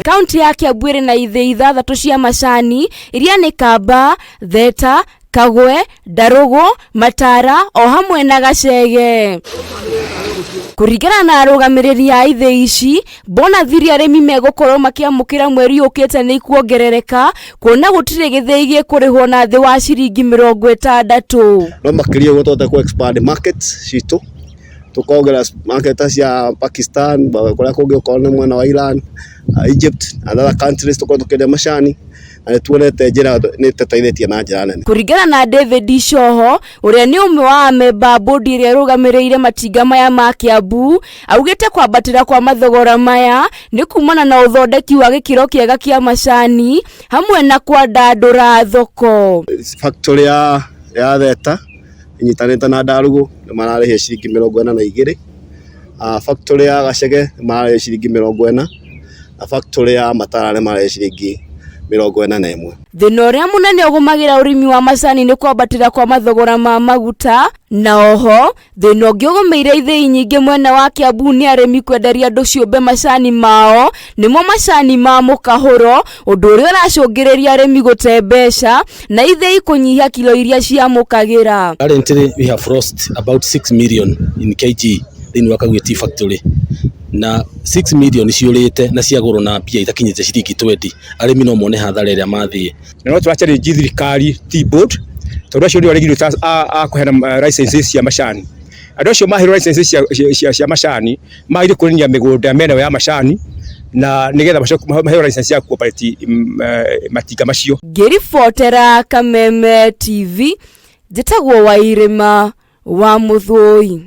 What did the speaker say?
Kaunti ya Kiambu ĩrĩ na ithĩi ithathatũ cia macani iria nĩ Kamba, Theta, Kagwe, Ndarũgũ, Matara o hamwe na Gacege. Kũringana na arũgamĩrĩri a ithĩi ici, bonathi iria arĩmi megũkorwo makĩamũkĩra mweri ũkĩte nĩ ikuongerereka kuona gũtirĩ gĩthĩi gĩkũrĩhwo na thĩ wa ciringi 60. No makĩria ũguo tũhote kũ expand market citũ, tũkongerera market ta cia Pakistan, kũrĩa kũngĩ okorwo nĩ mwena wa Iran, Egypt and other countries tũkorwo tũkĩendia macani na nĩ tuonete njĩra ĩyo nĩ ĩtũteithĩtie na njĩra nene. Kũringana na David Icoho, ũrĩa nĩ ũmwe wa amemba a bodi ĩrĩa ĩrũgamĩrĩire matinga maya ma Kiambu, augĩte kwambatĩra kwa mathogora maya nĩ kumana na ũthondeki wa gĩkĩro kĩega kĩa macani hamwe na kwandandũra thoko. Factory ya ya Theta ĩnyitanĩte na Ndarugũ nĩ mararĩhia ciringi 42. Factory ya Gacege nĩ mararĩhia ciringi 40 na factory ya Matara nĩ mararĩhia ciringi 41. Thĩna ũrĩa mũnene ũgũmagĩra ũrĩmi wa macani nĩ kwambatĩra kwa mathogora ma maguta na oho thĩna ũngĩ ũgũmĩire ithĩi nyingĩ mwena wa Kiambu nĩ arĩmi kwenderia andũ ciũmbe macani mao nĩmo macani ma mũkahũro ũndũ ũrĩa ũracũngĩrĩria arĩmi gũte mbeca na ithĩi kũnyihia kilo iria ciamũkagĩra. Currently we have lost about 6 million in kg thĩinĩ wa Kagwĩ Tea Factory na 6 million ciũrĩte na ciagũrwo na mbia itakinyĩte ciringi 20 arĩmi no mone hathara ĩrĩa mathiĩ. Na no tũra challenge thirikari Tea Board tondũ acio nĩo regulators a kũheana licenses cia macani. Andũ acio maheirwo licenses cia macani magĩrĩirwo kũrĩmia mĩgũnda mena ya macani na nĩgetha macoke maheo license ya kũ operate matinga macio. Ngĩribotera Kameme TV, njĩtagwo Wairĩma wa Mũthũi.